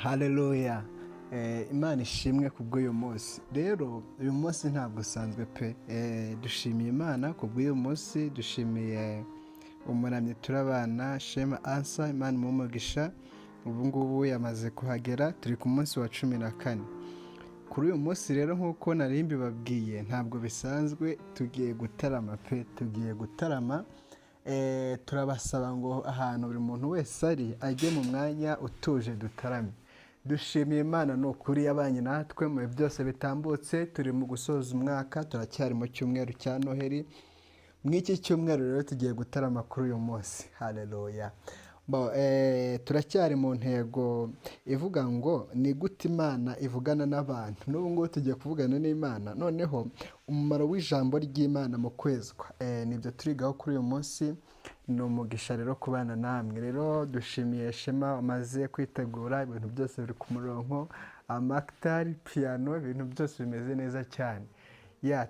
Haleluya. Imana ishimwe kubw'uyu munsi. Rero uyu munsi ntabwo usanzwe pe. Dushimiye Imana kubw'uyu munsi, dushimiye umuramyi turabana Shema Ansa, Imana imuhe umugisha. Ubu ngubu yamaze kuhagera, turi ku munsi wa 14. Kuri uyu munsi rero nk'uko nari mbibabwiye, ntabwo bisanzwe, tugiye gutarama pe, tugiye gutarama. Turabasaba ngo ahantu buri muntu wese ari ajye mu mwanya utuje dutarame. Dushimiye Imana ni ukuri yabanye natwe mu bihe byose bitambutse. Turi mu gusoza umwaka, turacyari mu cyumweru cya Noheli. Muri iki cyumweru rero tugiye gutarama kuri uyu munsi. Haleluya. Turacyari mu ntego ivuga ngo ni gute Imana ivugana n'abantu. N'ubu ngubu tugiye kuvugana n'Imana. Noneho umumaro w'ijambo ry'Imana mu kwezwa, nibyo turigaho kuri uyu munsi. Ni umugisha rero kubana namwe. Rero dushimiye Shema wamaze kwitegura, ibintu byose biri ku murongo, amakitari, piyano, ibintu byose bimeze neza cyane.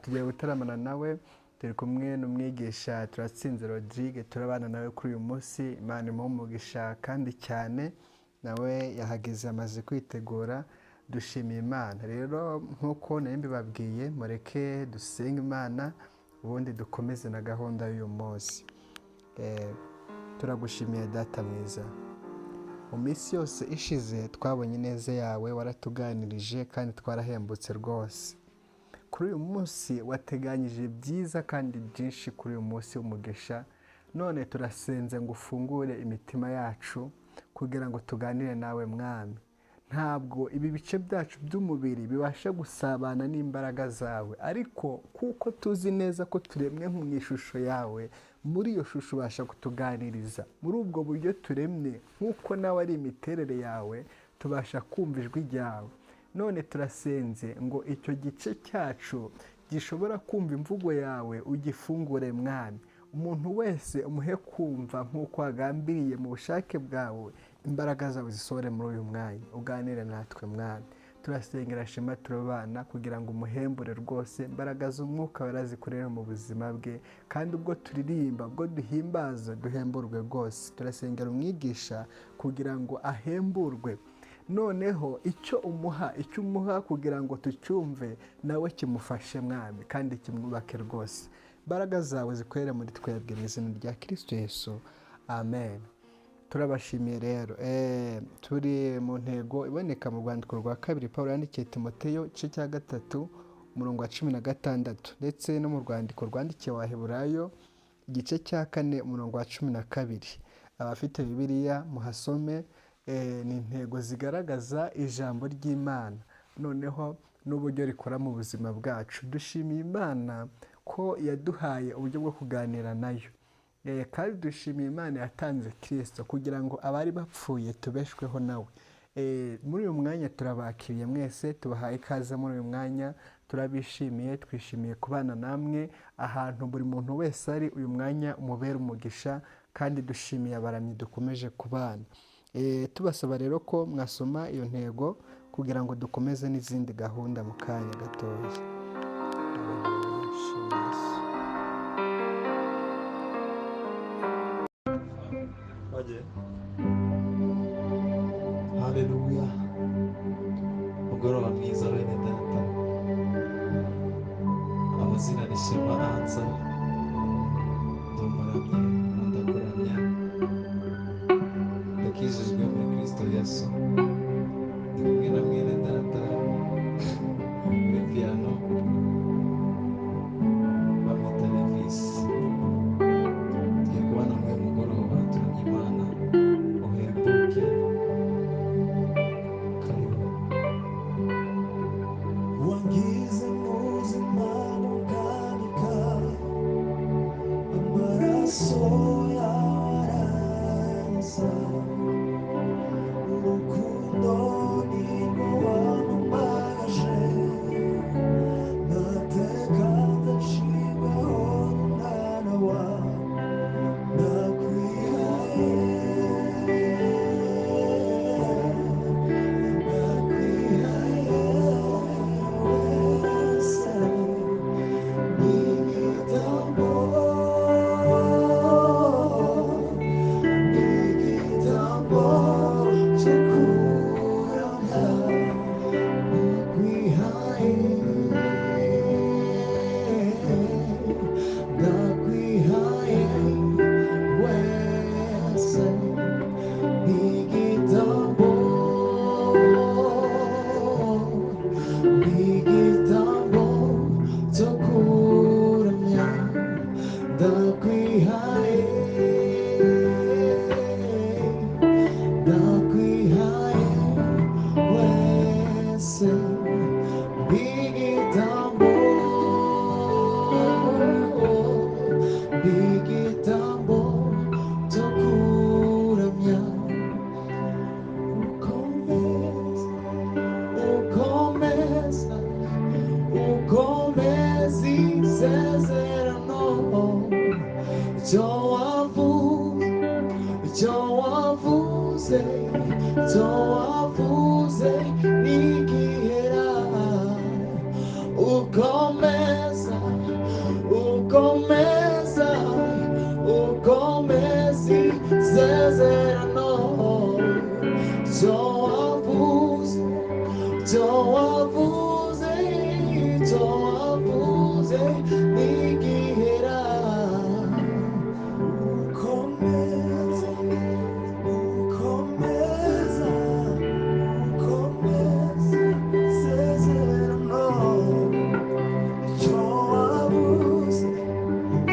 Tugiye gutaramana nawe, turi kumwe n'umwigisha Turatsinze Rodrigue, turabana nawe kuri uyu munsi. Imana imuhe umugisha kandi cyane, nawe yahageze amaze kwitegura. Dushimiye Imana. Rero nk'uko nari mbibabwiye, mureke dusenge Imana ubundi dukomeze na gahunda y'uyu munsi. Turagushimiye Data mwiza. Mu minsi yose ishize twabonye ineza yawe, waratuganirije kandi twarahembutse rwose. Kuri uyu munsi wateganyije byiza kandi byinshi kuri uyu munsi w'umugisha. None turasenze ngo ufungure imitima yacu kugira ngo tuganire nawe Mwami. Ntabwo ibi bice byacu by'umubiri bibasha gusabana n'imbaraga zawe, ariko kuko tuzi neza ko turemwe mu ishusho yawe, muri iyo shusho ubasha kutuganiriza. Muri ubwo buryo turemwe nk'uko nawe ari imiterere yawe, tubasha kumva ijwi ryawe. None turasenze ngo icyo gice cyacu gishobora kumva imvugo yawe ugifungure Mwami. Umuntu wese umuhe kumva nk'uko wagambiriye mu bushake bwawe, imbaraga zawe zisohore muri uyu mwanya, uganire natwe Mwami. Turasengera Shema turabana kugira ngo umuhembure rwose, imbaraga z'umwuka werazikorere mu buzima bwe, kandi ubwo turirimba, ubwo duhimbaza, duhemburwe rwose. Turasengera umwigisha kugira ngo ahemburwe. Noneho icyo umuha kugira ngo tucyumve, nawe kimufashe Mwami, kandi kimwubake rwose. Imbaraga zawe zikorere muri twebwe mu izina rya Kristo Yesu, amen. Turabashimiye rero. Turi mu ntego iboneka mu rwandiko rwa 2 Pawulo yandikiye Timoteyo igice cya 3 umurongo wa 16, ndetse no mu rwandiko rwandikiye Abaheburayo igice cya 4 umurongo wa 12. Abafite Bibiliya muhasome. Ni intego zigaragaza ijambo ry'Imana noneho n'uburyo rikora mu buzima bwacu. Dushimiye Imana ko yaduhaye uburyo bwo kuganira nayo. Kandi dushimiye Imana yatanze Kristo kugira ngo abari bapfuye tubeshweho nawe. Muri uyu mwanya turabakiriye mwese, tubahaye ikaze muri uyu mwanya, turabishimiye, twishimiye kubana namwe ahantu buri muntu wese ari. Uyu mwanya umubere umugisha, kandi dushimiye abaramyi dukomeje kubana. Tubasaba rero ko mwasoma iyo ntego kugira ngo dukomeze n'izindi gahunda mu kanya gatoya. Haleluya. Mugoroba mwiza bene data. Amazina ni Shema Ansa, ndi umuramyi, nkunda kuramya, ndakijijwe muri Kristo Yesu. Ndi kumwe na mwene data muri piyano, bamwita Levis. Tugiye kubana muri uyu mugoroba, turamya Imana, uhembuke. Karibu. Wangize muzima ntukanika, amaraso yawe arankiza, urukundo nirwo wampamagaje, ntateka ndacibwaho n'umwana wawe, ndakwihaye, ndakwihaye wese, n'igitambo. Ndakwihaye, ndakwihaye wese, bigitambo, bigitambo cyo kuramya. Ukomeza, ukomeza, ukomeza isezerano. Icyo wavuze, icyo wavuze, icyo wavuze ntigihera. Ukomeza, ukomeza, ukomeza isezerano. Icyo wavuze, icyo wavuze, icyo wavuze ntigihera. Ukomeza, ukomeza, ukomeza isezerano. Icyo wavuze,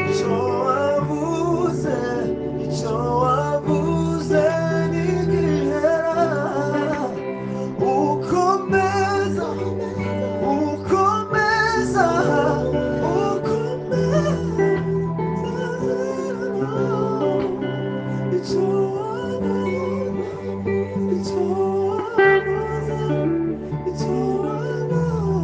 icyo wavuze, icyo wavuze ntigihera. Ukomeza, ukomeza, ukomeza isezerano. Icyo wavuze, icyo wavuze, icyo wavuze ntigihera.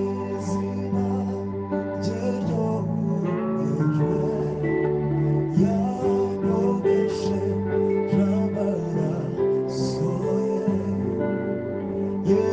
Izina ry'iryohejwe yanyogesheje amaraso ye,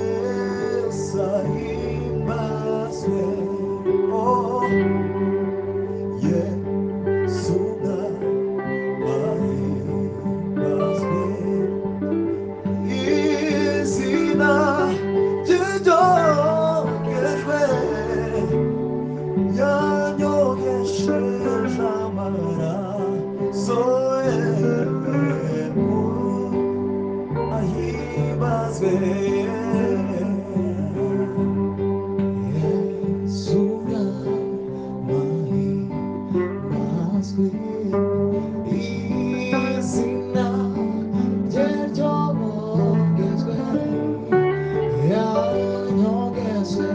ahimbazwe. Yesu mahimbazwe, izina rye ryogejwe, yanyogeje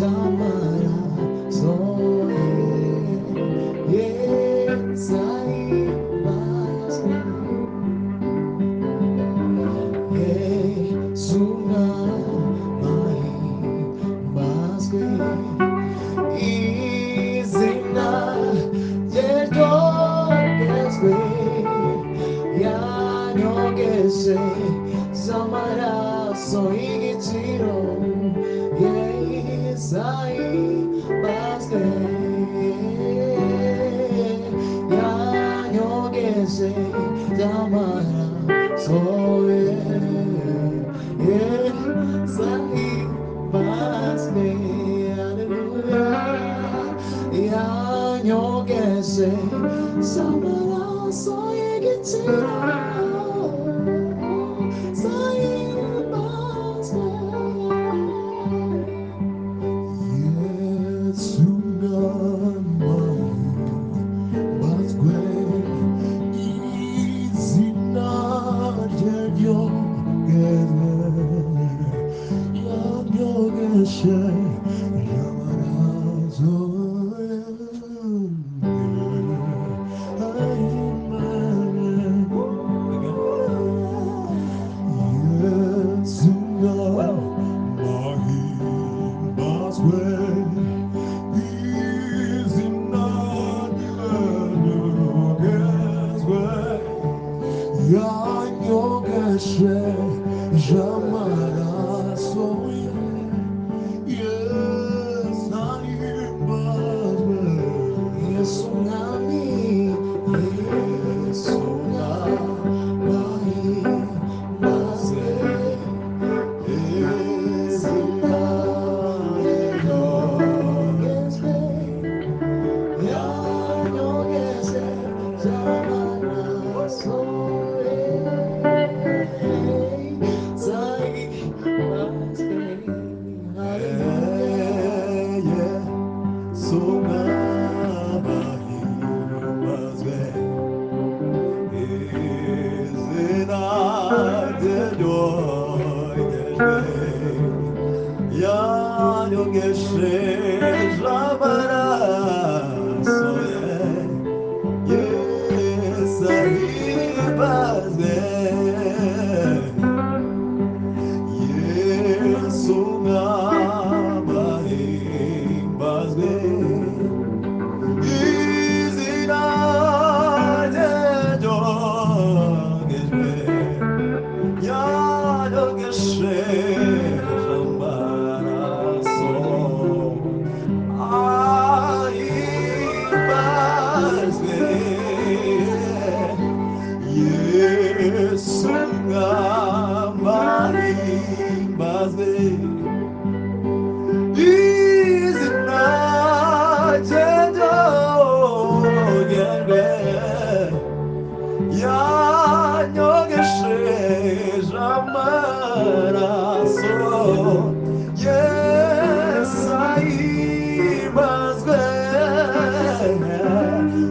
amaraso ye. Yesu ahimbazwe. Yesu mahimbazwe, izina rye ryogejwe, yanyogeje amaraso y'igiciro. Yesu ahimbazwe, yanyogeje amaraso ye. Yesu ahimbazwe, haleluya. Yanyogeje amaraso y'igiciro. Yesu ahimbazwe. Yesu mahimbazwe, izina rye ryogejwe, yanyogeshe amaraso ye. Yesu mahimbazwe, izina rye yanyogeshe Amaraso ye, Yesu ahimbazwe. Yesu mwami, Yesu mwami ahimbazwe. Izina ryogezwe, yanyogeze amaraso ye. Ahimbazwe. Hallelujah. Yesu ahimbazwe. Izina rye ryogejwe, yanyogesheje amaraso ye. Yesu ahimbazwe. Yesu ahimbazwe. Izina rye ryogejwe, yanyogesheje amaraso. Ahimbazwe. Yesu ahimbazwe. Izina rye ryogejwe, yanyogesheje amaraso. Yesu ahimbazwe.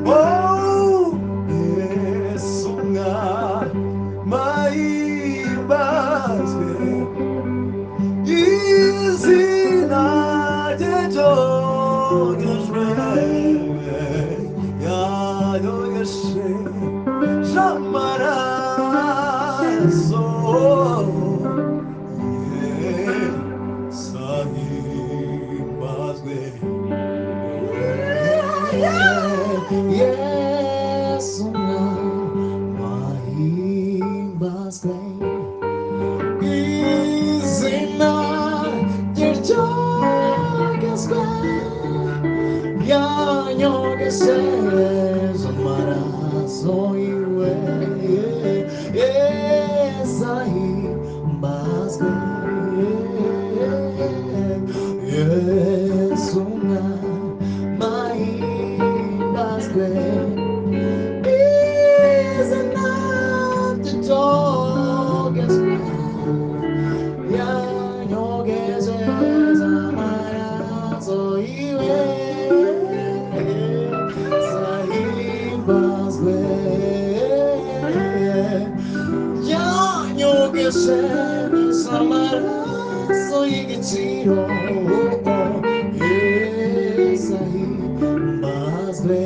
Oh, Yesu ahimbazwe. Izina rye ryogejwe, yanyogesheje amaraso. Yesu ahimbazwe. Yesu ahimbazwe. Izina rye ryogezwe, yanyogesheje amaraso yiwe. Yesu ahimbazwe. Yesu ahimbazwe. Izina rye ryogezwe, yanyogesheje amaraso yiwe. Yesu ahimbazwe. Yanyogesheje amaraso y'igiciro. Yesu ahimbazwe.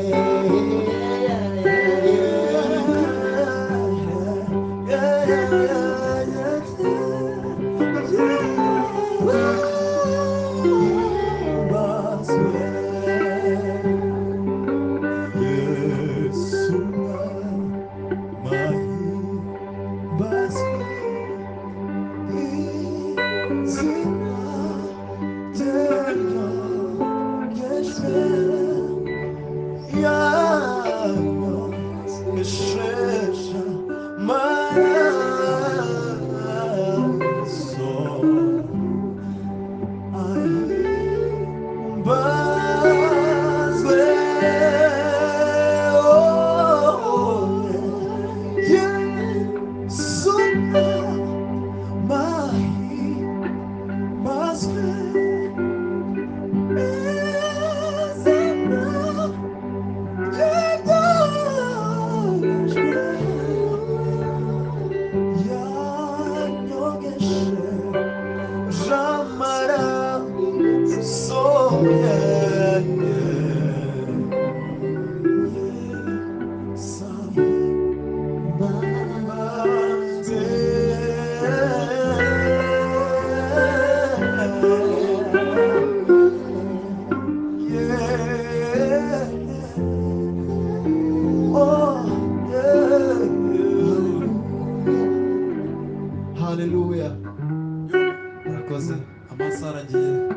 Haleluya. Murakoze. Amasaha aragiye.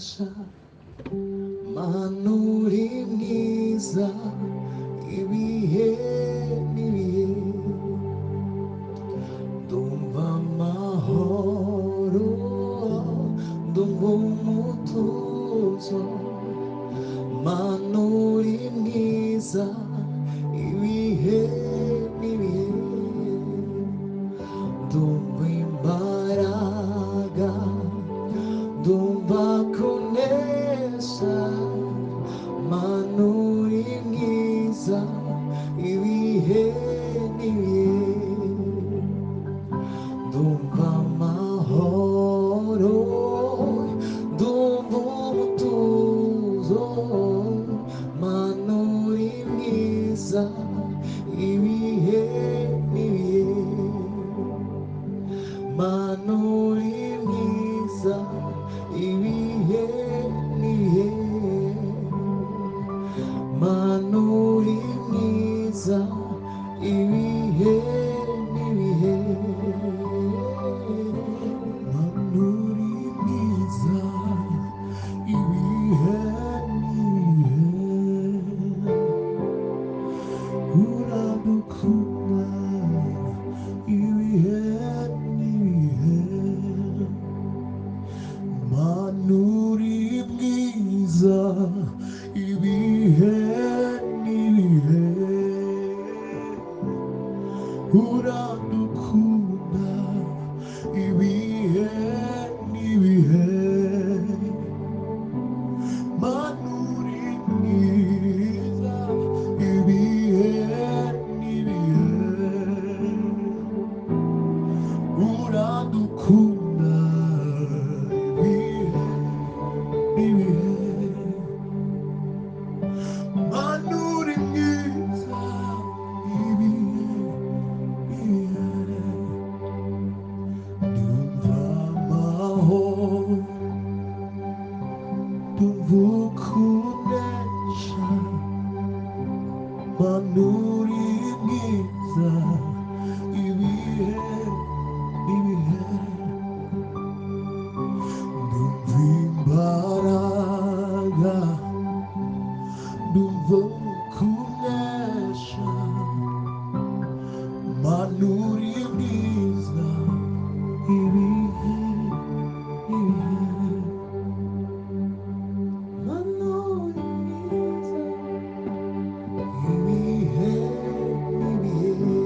kunesha, Mana uri mwiza ibihe n'ibihe. Ndumva amahoro, ndumva umutuzo, Mana uri mwiza ibihe n'ibihe. Ndumva imbaraga, ndumva kunesha, Mana uri mwiza ibihe n'ibihe. Ndumva amahoro, ndumva umutuzo, Mana uri mwiza ibihe n'ibihe. Mana uri mwiza ibihe n'ibihe. Mana uri mwiza ibihe n'ibihe. Mana uri mwiza ibihe n'ibihe, uradukunda ibihe n'ibihe. Mana uri mwiza ibihe n'ibihe, uradukunda ibihe n'ibihe. Mana uri mwiza ibihe n'ibihe, uradukunda ibihe n'ibihe. Mana uri mwiza ibihe n'ibihe. Ndumva amahoro, ndumva ukunesha, Mana uri mwiza ibihe n'ibihe. Ndumva imbaraga, ndumva ukunesha, Mana uri mwiza ibihe n'ibihe. Mana uri mwiza ibihe n'ibihe.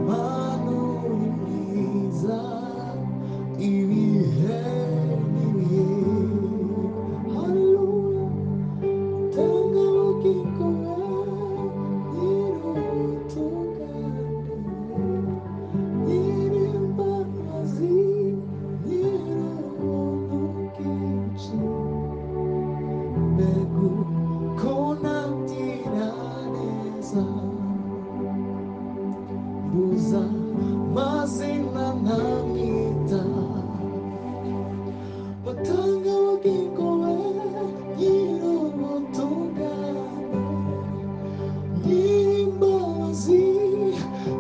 Mana uri mwiza ibihe n'ibihe. Haleluya. Tanga ubugingo nyir'ubutungane, nyir'imbabazi, nyir'ubuntu bwinshi. Mbega uko nagira neza, mbuza amazina ntamwita. Mutanga ubugingo we nyir'ubutungane, nyir'imbabazi,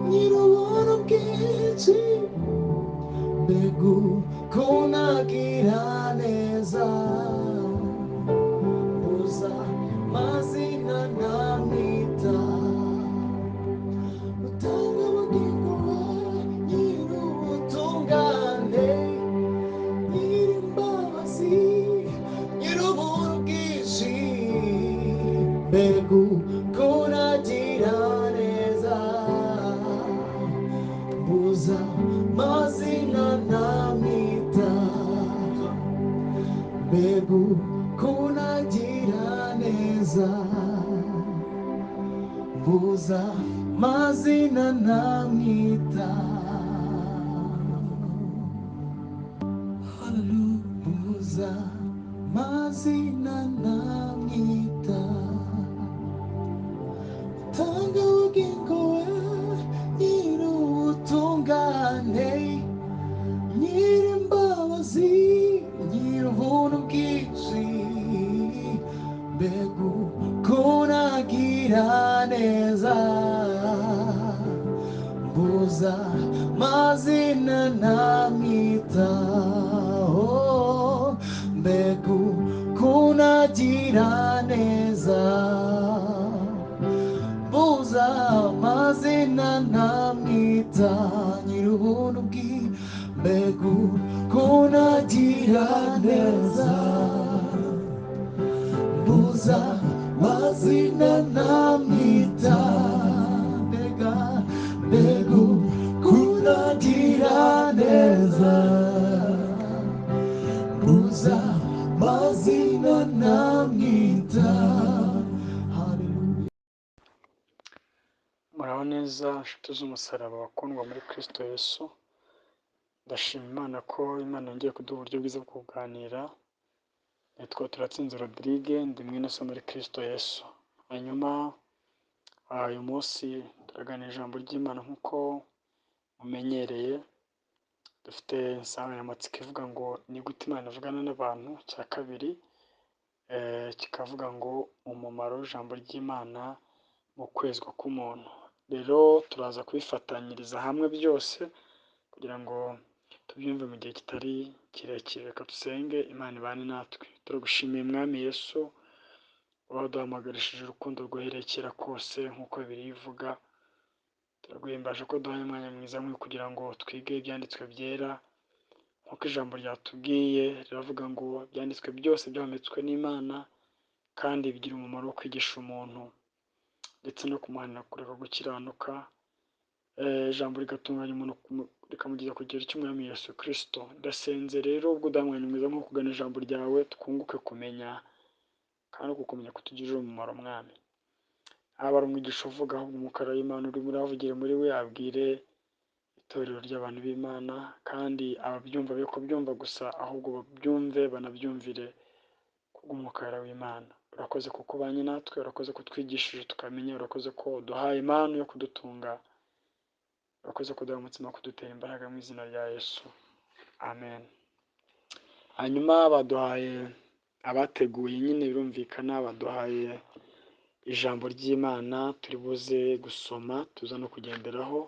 nyir'ubuntu bwinshi. Mbega uko nagira neza, mbuza amazina ntamwita. Mutanga ubugingo we nyir'ubutungane, nyir'imbabazi, nyir'ubuntu bwinshi. Mbega uko nagira neza, mbuza amazina ntamwita. Mbega uko nagira neza, mbuza amazina ntamwita. Hallelujah. Mbuza amazina ntamwita. Tanga ubugingo we nyir'ubutungane, nyir'imbabazi, nyir'ubuntu bwinshi. Mbega uko nagira neza, mbuza amazina ntamwita. Oh. Mbega ukuntu agira neza, mbuza amazina ntamwita, nyir'ubuntu bwinshi. Mbega ukuntu agira neza, mbuza amazina ntamwita, mbega mbega ukuntu agira neza, mbuza amazina ntamwita. Haleluya. Muraho neza nshuti z'umusaraba bakundwa muri Kristo Yesu. Ndashima Imana ko Imana yongeye kuduha uburyo bwiza bwo kuganira. Nitwa Turatsinze Rodrigue, ndi mwene so muri Kristo Yesu. Hanyuma uyu munsi turaganira ijambo ry'Imana nk'uko mumenyereye. Dufite insanganyamatsiko ivuga ngo ni gute Imana ivugana n'abantu, cya kabiri kikavuga ngo umumaro w'ijambo ry'Imana mu kwezwa k'umuntu. Rero turaza kubifatanyiriza hamwe byose kugira ngo tubyumve mu gihe kitari kirekire. Reka dusenge Imana ibane natwe. Turagushimiye Mwami Yesu, waduhamagarishije urukundo rwohereye kera kose nk'uko Bibiliya ivuga. Turaguhimbaje ko duhaye umwanya mwiza nk'uyu kugira ngo twige ibyanditswe byera, nk'uko ijambo ryatubwiye riravuga ngo ibyanditswe byose byahumetswe n'Imana kandi bigira umumaro wo kwigisha umuntu ndetse no kumuhanira kureka gukiranuka. Ijambo rigatunganya umuntu rikamugeza ku kigero cy'Umwami Yesu Kristo. Ndasenze rero ubwo uduha umwanya mwiza nko kugana ijambo ryawe, twunguke kumenya kandi uku kumenya kutugirira umumaro Mwami. Aba ari umwigisha uvuga, ahubwo Umwuka w'Imana urimo uravugire muri we, abwire itorero ry'abantu b'Imana, kandi ababyumva be kubyumva gusa, ahubwo babyumve banabyumvire kubw'Umwuka w'Imana. Urakoze kuko ubanye natwe, urakoze kutwigishije tukamenya, urakoze ko uduhaye impano yo kudutunga, urakoze kuduha umutsima wo kudutera imbaraga mu izina rya Yesu, amen. Hanyuma baduhaye abateguye nyine birumvikana, baduhaye ijambo ry'Imana turi buze gusoma tuza no kugenderaho.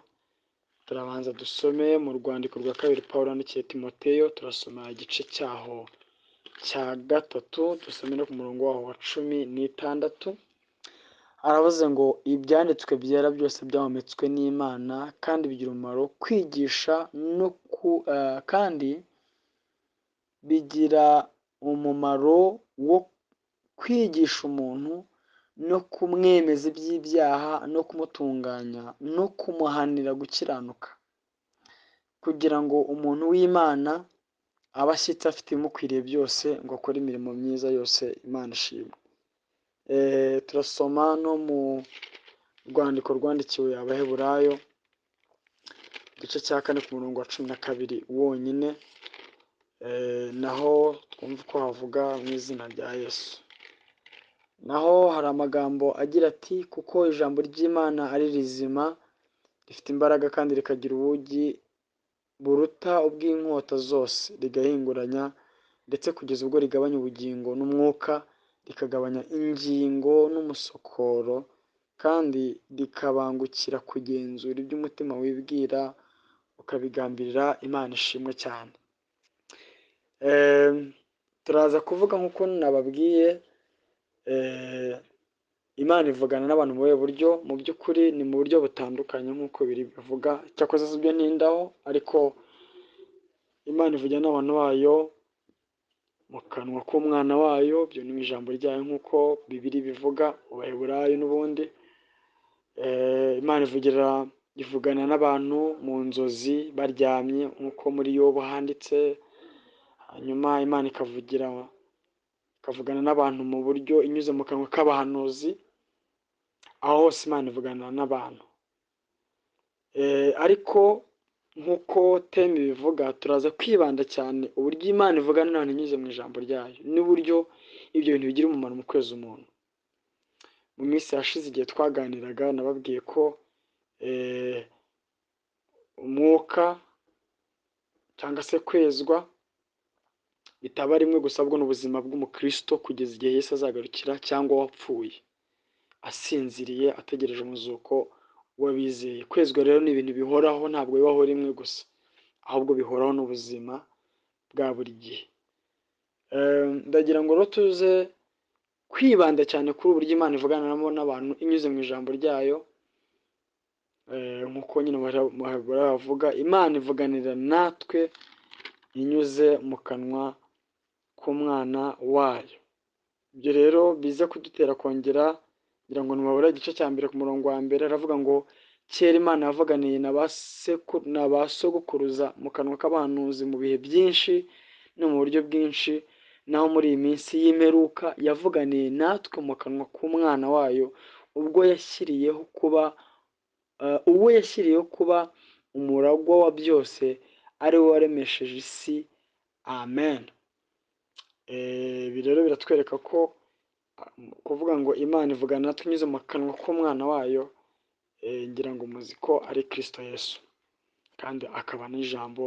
Turabanza dusome mu rwandiko rwa kabiri Pawulo yandikiye Timoteyo, turasoma igice cyaho cya 3, dusome no ku murongo waho wa 16. Aravuze ngo ibyanditswe byera byose byahumetswe n'Imana kandi bigira umumaro kwigisha no ku kandi bigira umumaro wo kwigisha umuntu no kumwemeza iby'ibyaha no kumutunganya no kumuhanira gukiranuka, kugira ngo umuntu w'Imana abe ashyitse afite ibimukwiriye byose ngo akore imirimo myiza yose Imana ishimwe. Turasoma no mu rwandiko rwandikiwe Abaheburayo igice cya 4 ku murongo wa 12 wonyine, naho twumva uko havuga mu izina rya Yesu. Naho hari amagambo agira ati kuko ijambo ry'Imana ari rizima, rifite imbaraga kandi rikagira ubugi buruta ubw'inkota zose, rigahinguranya ndetse kugeza ubwo rigabanya ubugingo n'umwuka, rikagabanya ingingo n'umusokoro, kandi rikabangukira kugenzura ibyo umutima wibwira ukabigambirira. Imana ishimwe cyane. Turaza kuvuga nk'uko nababwiye, Imana ivugana n'abantu mu buhe buryo? Mu by'ukuri ni mu buryo butandukanye nk'uko biri bivuga, cyakoze si byo ntindaho, ariko Imana ivugana n'abantu bayo mu kanwa k'umwana wayo, byo ni ijambo ryayo nk'uko Bibiliya bivuga mu Baheburayo n'ubundi. Imana ivugana n'abantu mu nzozi baryamye nk'uko muri Yobu handitse. Hanyuma Imana ikavugana n'abantu mu buryo inyuze mu kanwa k'abahanuzi. Aho hose Imana ivugana n'abantu. Ariko nk'uko teme bivuga, turaza kwibanda cyane uburyo Imana ivugana n'abantu inyuze mu ijambo ryayo, n'uburyo ibyo bintu bigira umumaro mu kweza umuntu. Mu minsi yashize igihe twaganiraga nababwiye ko umwuka cyangwa se kwezwa bitaba rimwe gusa, ahubwo ni ubuzima bw'umukristo kugeza igihe Yesu azagarukira, cyangwa wapfuye asinziriye ategereje umuzuko w'abizeye. Kwezwa rero ni ibintu bihoraho, ntabwo bibaho rimwe gusa, ahubwo bihoraho n'ubuzima bwa buri gihe. Ndagira ngo rero tuze kwibanda cyane kuri ubu buryo Imana ivuganamo n'abantu inyuze mu ijambo ryayo. Nk'uko nyine baravuga, Imana ivuganira natwe inyuze mu kanwa k'umwana wayo. Ibyo rero biza kudutera kongera, ngira ngo ntibabura igice cya mbere ku murongo wa mbere, aravuga ngo kera Imana yavuganiye na ba sogokuruza mu kanwa k'abahanuzi mu bihe byinshi no mu buryo bwinshi, naho muri iyi minsi y'imperuka yavuganiye natwe mu kanwa k'umwana wayo, ubwo yashyiriyeho kuba uwo yashyiriyeho kuba umuragwa wa byose, ari we waremesheje isi. Amen. Ibi rero biratwereka ko kuvuga ngo Imana ivugana natwe inyuze mu kanwa k'umwana wayo, ngira ngo muzi ko ari Kristo Yesu, kandi akaba n'ijambo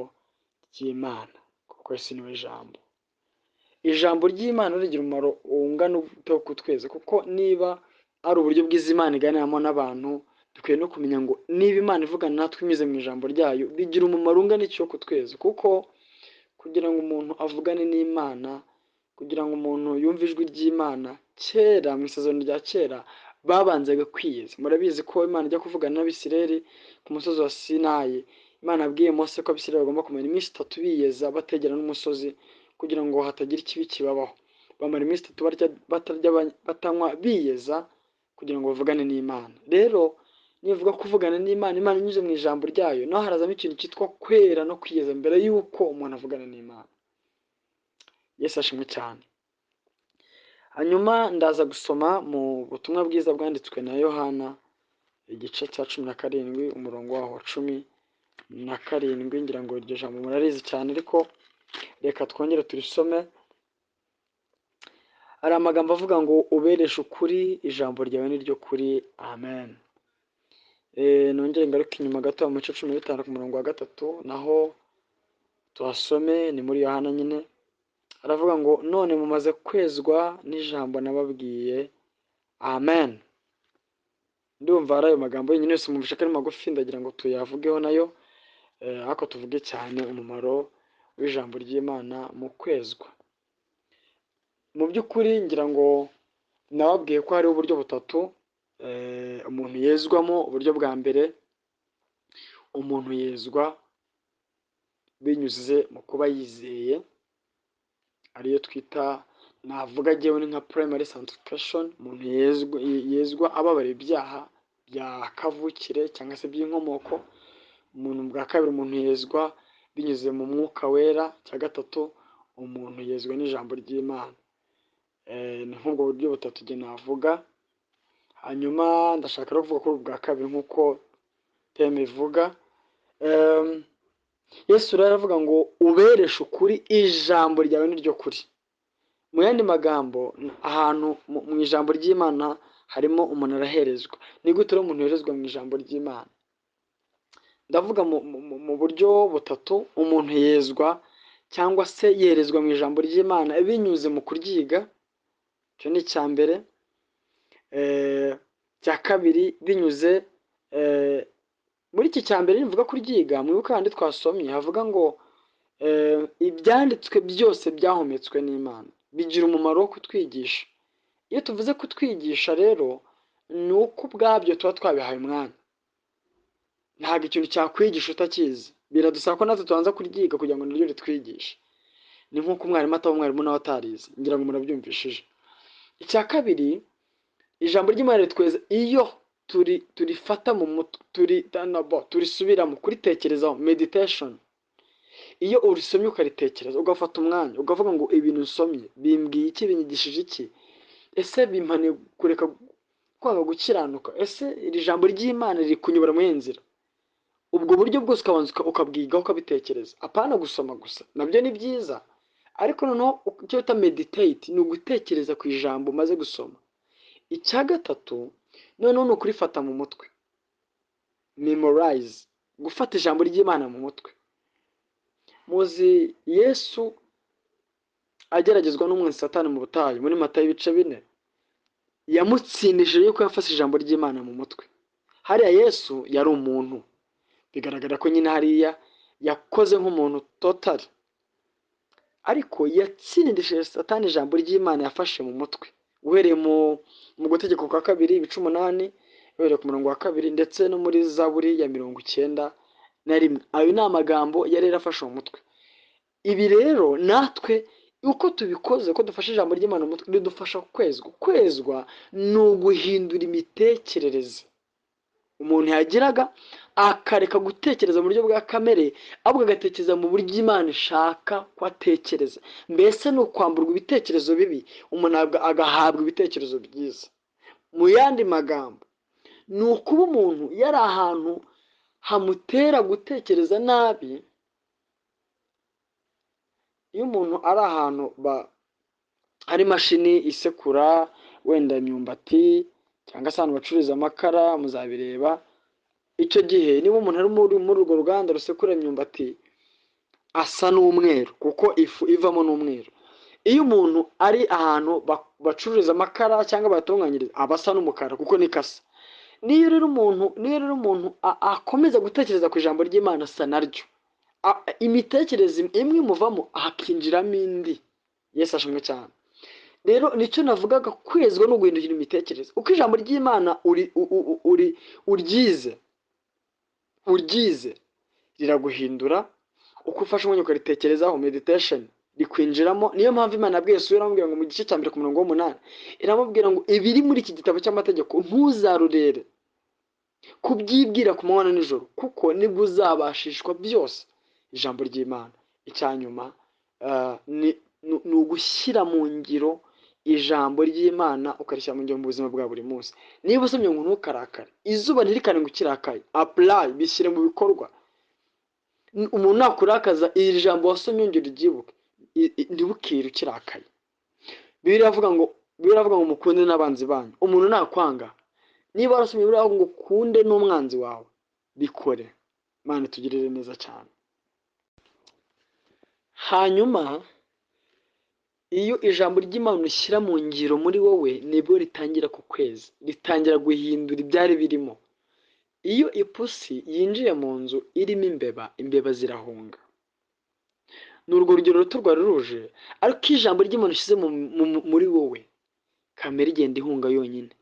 ry'Imana, kuko Yesu niwe jambo. Ijambo ry'Imana rigira umumaro ungana ute wo kutweza, kuko niba ari uburyo bwiza Imana iganiramo n'abantu, dukwiye no kumenya ngo niba Imana ivugana natwe inyuze mu ijambo ryayo, bigira umumaro ungana iki wo kutweza, kuko kugira ngo umuntu avugane n'Imana, kugira ngo umuntu yumve ijwi ry'Imana, kera mu isezerano rya kera babanzaga kwiyeza. Murabizi ko Imana ijya kuvugana n'Abisirayeli ku musozi wa Sinayi, Imana yabwiye Mose ko Abisirayeli bagomba kumara iminsi 3 biyeza bategera n'umusozi, kugira ngo hatagira ikibi kibabaho. Bamara iminsi 3 barya, batarya, batanywa, biyeza kugira ngo bavugane n'Imana. Rero nivuga kuvugana n'Imana, Imana inyuze mu ijambo ryayo, naho harazamo ikintu cyitwa kwera no kwiyeza mbere y'uko umuntu avugana n'Imana. Yesu ashimwe cyane. Hanyuma ndaza gusoma mu butumwa bwiza bwanditswe na Yohana, igice cya 17, umurongo waho wa 17. Ngira ngo iryo jambo murarizi cyane, ariko reka twongere turisome. Hari amagambo avuga ngo ubereshe ukuri, ijambo ryawe ni ryo kuri. Amen. Nongere ngaruke inyuma gato mu bice 15 ku murongo wa 3, naho tuhasome, ni muri Yohana nyine. Aravuga ngo none mumaze kwezwa n'ijambo nababwiye. Amen. Ndumva ari ayo magambo yonyine yose mwumvishe ko ari magufi, ndagira ngo tuyavugeho nayo, ariko tuvuge cyane umumaro w'ijambo ry'Imana mu kwezwa. Mu by'ukuri ngira ngo nababwiye ko hariho uburyo butatu umuntu yezwamo. Uburyo bwa mbere, umuntu yezwa binyuze mu kuba yizeye, ariyo twita, navuga njyewe ni nka primary sanctification. Umuntu yezwa ababara ibyaha bya kavukire cyangwa se by'inkomoko. Umuntu bwa kabiri, umuntu yezwa binyuze mu mwuka wera. Cya gatatu, umuntu yezwa n'ijambo ry'Imana. Ni nk'ubwo buryo butatu njye navuga. Hanyuma ndashaka no kuvuga kuri ubu bwa kabiri nk'uko teme ivuga. Yesu rero aravuga ngo ubereshe ukuri, ijambo ryawe ni ryo kuri. Mu yandi magambo, ahantu mu ijambo ry'Imana harimo umuntu araherezwa. Ni gute rero umuntu yoherezwa mu ijambo ry'Imana? Ndavuga mu buryo butatu. Umuntu yezwa cyangwa se yerezwa mu ijambo ry'Imana binyuze mu kuryiga, icyo ni icya mbere. Icya kabiri, binyuze muri iki cya mbere nivuga kuryiga, mwibuke handi twasomye havuga ngo ibyanditswe byose byahumetswe n'Imana, bigira umumaro wo kutwigisha. Iyo tuvuze kutwigisha rero, ni uko ubwabyo tuba twabihaye umwanya. Ntabwo ikintu cyakwigisha utakizi, biradusaba ko natwe tubanza kuryiga kugira ngo naryo ritwigishe. Ni nk'uko umwarimu ataba umwarimu nawe atarize, ngira ngo murabyumvishije. Icya kabiri, ijambo ry'Imana ritweza iyo turifata mu mutwe, turisubiramo, kuritekerezaho, meditation. Iyo urisomye ukaritekereza, ugafata umwanya ukavuga ngo ibintu nsomye bimbwiye iki, binyigishije iki, ese bimpaniye kureka kwanga gukiranuka, ese iri jambo ry'Imana riri kunyobora muri iyi nzira. Ubwo buryo bwose ukabanza ukabwigaho, ukabitekereza, apana gusoma gusa, nabyo ni byiza, ariko noneho icyo bita meditate ni ugutekereza ku ijambo umaze gusoma. Icya gatatu noneho ni ukurifata mu mutwe, memorize, gufata ijambo ry'Imana mu mutwe. Muzi Yesu ageragezwa n'umwanzi Satani mu butayu muri Matayo ibice 4, yamutsindishije yuko yafashe ijambo ry'Imana mu mutwe. Hariya Yesu yari umuntu, bigaragara ko nyine hariya yakoze nk'umuntu totally, Ariko yatsindishije Satani ijambo ry'Imana yafashe mu mutwe, uhereye mu gutegeko kwa kabiri ibice 8, uhereye ku murongo wa 2, ndetse no muri Zaburi ya 91. Ayo ni amagambo yari yarafashe mu mutwe. Ibi rero natwe uko tubikoze, uko dufashe ijambo ry'Imana mu mutwe, ridufasha kwezwa. Kwezwa ni uguhindura imitekerereze umuntu yagiraga, akareka gutekereza mu buryo bwa kamere, ahubwo agatekereza mu buryo Imana ishaka ko atekereza. Mbese ni ukwamburwa ibitekerezo bibi, umuntu agahabwa ibitekerezo byiza. Mu yandi magambo, ni ukuba umuntu yari ahantu hamutera gutekereza nabi. Iyo umuntu ari ahantu hari imashini isekura wenda imyumbati, cyangwa se ahantu bacururiza amakara, muzabireba. Icyo gihe niba umuntu ari muri urwo ruganda rusekura imyumbati, asa n'umweru kuko ifu ivamo n'umweru. Iyo umuntu ari ahantu bacururiza amakara cyangwa bayatunganyiriza, aba asa n'umukara kuko niko asa. Niyo rero umuntu akomeza gutekereza ku ijambo ry'Imana, asa naryo. Imitekerereze imwe imuvamo hakinjiramo indi. Yesu ashimwe cyane. Rero nicyo navugaga, kwezwa no guhindukira imitekerereze. Uko ijambo ry'Imana uryize riraguhindura, uko ufashe umwanya ukaritekerezaho, meditation rikwinjiramo. Niyo mpamvu Imana yabwiye Yosuwa, iramubwira ngo mu gice cya 1 ku murongo wa 8, iramubwira ngo ibiri muri iki gitabo cy'amategeko ntuzarurere kubyibwira ku manywa na nijoro, kuko nibwo uzabashishwa byose ijambo ry'Imana. Icya nyuma ni ugushyira mu ngiro ijambo ry'Imana, ukarishyira mu ngiro mu buzima bwa buri munsi. Niba usomye ngo ntukarakare, izuba ntirikare ngo ukirakaye, apply, bishyire mu bikorwa. Umuntu nakurakaza, iri jambo wasomye ongera uryibuke, ntibukire ukirakaye. Bibiliya iravuga ngo mukunde n'abanzi banyu. Umuntu nakwanga, niba warasomye Bibiliya iravuga ngo ukunde n'umwanzi wawe, bikore. Imana itugirire neza cyane. Hanyuma iyo ijambo ry'Imana ushyira mu ngiro muri wowe, nibwo ritangira kukweza, ritangira guhindura ibyari birimo. Iyo ipusi yinjiye mu nzu irimo imbeba, imbeba zirahunga. Ni urwo rugero ruto rwari ruje, ariko iyo ijambo ry'Imana ushyize muri wowe, kamere igenda ihunga yonyine.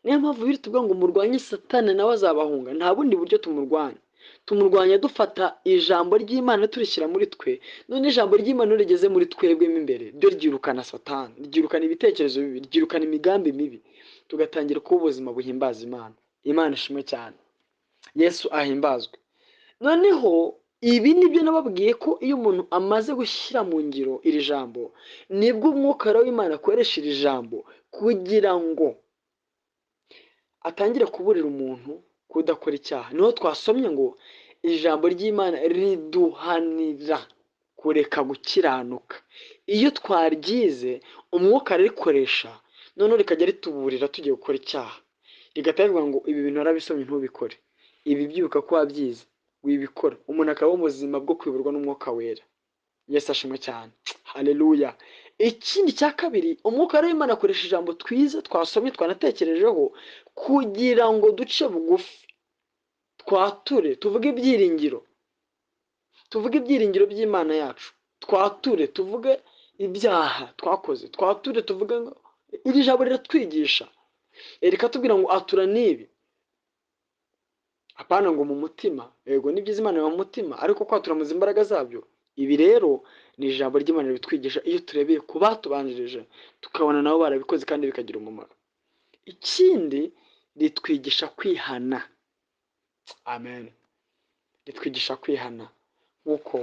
Niyo mpamvu biri tuvuga ngo murwanye Satani nawe azabahunga. Nta bundi buryo tumurwanya. Tumurwanya dufata ijambo ry'Imana turishyira muri twe. None ijambo ry'Imana iyo rigeze muri twebwe mo imbere, ryo ryirukana Satani, ryirukana ibitekerezo bibi, ryirukana imigambi mibi, tugatangira kuba ubuzima buhimbaza Imana. Imana ishimwe cyane, Yesu ahimbazwe. Noneho ibi nibyo nababwiye ko iyo umuntu amaze gushyira mu ngiro iri jambo, nibwo umwuka w'Imana akoresha iri jambo kugira ngo atangire kuburira umuntu kudakora icyaha. Niho twasomye ngo ijambo ry'Imana riduhanira kureka gukiranuka. Iyo twaryize, umwuka ararikoresha, noneho rikajya rituburira tugiye gukora icyaha, rigahita rivuga ngo ibi bintu warabisomye ntubikore, ibi byibuka ko wabyize wibikora. Umuntu akaba mu buzima bwo kuyoborwa n'umwuka wera. Yesu ashimwe cyane, haleluya. Ikindi cya kabiri, umwuka w'Imana akoresha ijambo twize, twasomye, twanatekerejeho, kugira ngo duce bugufi, twature, tuvuge ibyiringiro, tuvuge ibyiringiro by'Imana yacu, twature, tuvuge ibyaha twakoze, twature, tuvuge ngo iri jambo riratwigisha, rikatubwira ngo atura n'ibi. Apana ngo mu mutima, yego ni byiza Imana mu mutima, ariko kwatura muzi imbaraga zabyo. Ibi rero ni ijambo ry'Imana ritwigisha iyo turebeye ku batubanjirije, tukabona nabo barabikoze kandi bikagira umumaro. Ikindi ritwigisha kwihana. Amen. Ritwigisha kwihana nk'uko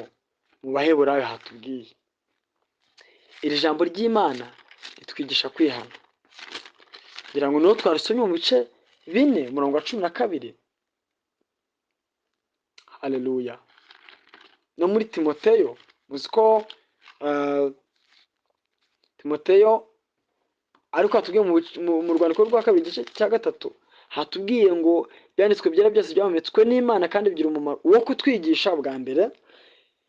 mu Baheburayo hatubwiye. Iri jambo ry'Imana ritwigisha kwihana. Ngira ngo niho twarisomye mu bice 4 umurongo wa 12. Haleluya. No muri Timoteyo, muzi ko Timoteyo ariko hatubwiye mu rwandiko rwa 2 igice cya 3, hatubwiye ngo ibyanditswe byera byose byahumetswe n'Imana kandi bigira umumaro wo kutwigisha bwa mbere,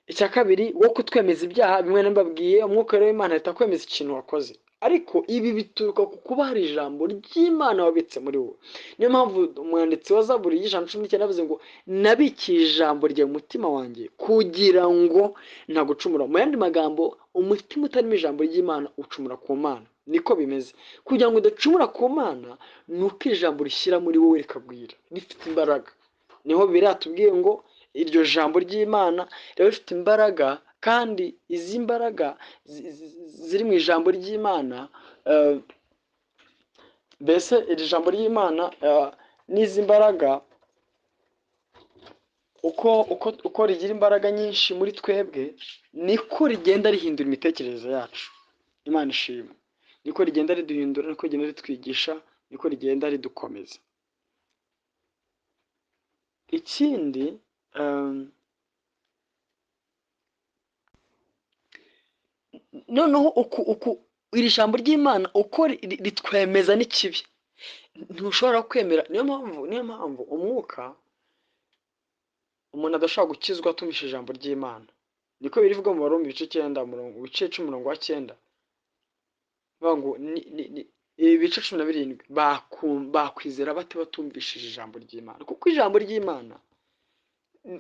icya kabiri wo kutwemeza ibyaha. Bimwe nababwiye, umwuka w'Imana ahita akwemeza ikintu wakoze, Ariko ibi bituruka ku kuba hari ijambo ry'Imana wabitse muri wowe. Niyo mpamvu umwanditsi wa Zaburi y'119 yavuze ngo nabikiye ijambo ryawe mu mutima wanjye kugira ngo ntagucumura. Mu yandi magambo, umutima utarimo ijambo ry'Imana ucumura ku Mana. Niko bimeze. Kugira ngo udacumura ku Mana ni uko ijambo rishyira muri wowe rikagwira, rifite imbaraga. Niho biratubwiye ngo iryo jambo ry'Imana riba rifite imbaraga, kandi izi mbaraga ziri mu ijambo ry'Imana, mbese iri jambo ry'Imana n'izi mbaraga uko rigira imbaraga nyinshi muri twebwe, niko rigenda rihindura imitekerereze yacu. Imana ishimwe. Niko rigenda riduhindura, niko rigenda ritwigisha, niko rigenda ridukomeza. Ikindi noneho uku iri jambo ry'Imana uko ritwemeza n'ikibi, ntushobora kwemera. Niyo mpamvu umwuka umuntu adashobora gukizwa atumvise ijambo ry'Imana. Niko birivuga mu Baroma ibice 9 umurongo, ibice 10 umurongo wa 9, bivuga ngo ibice 17 bakwizera bate batumvishije ijambo ry'Imana? Kuko ijambo ry'Imana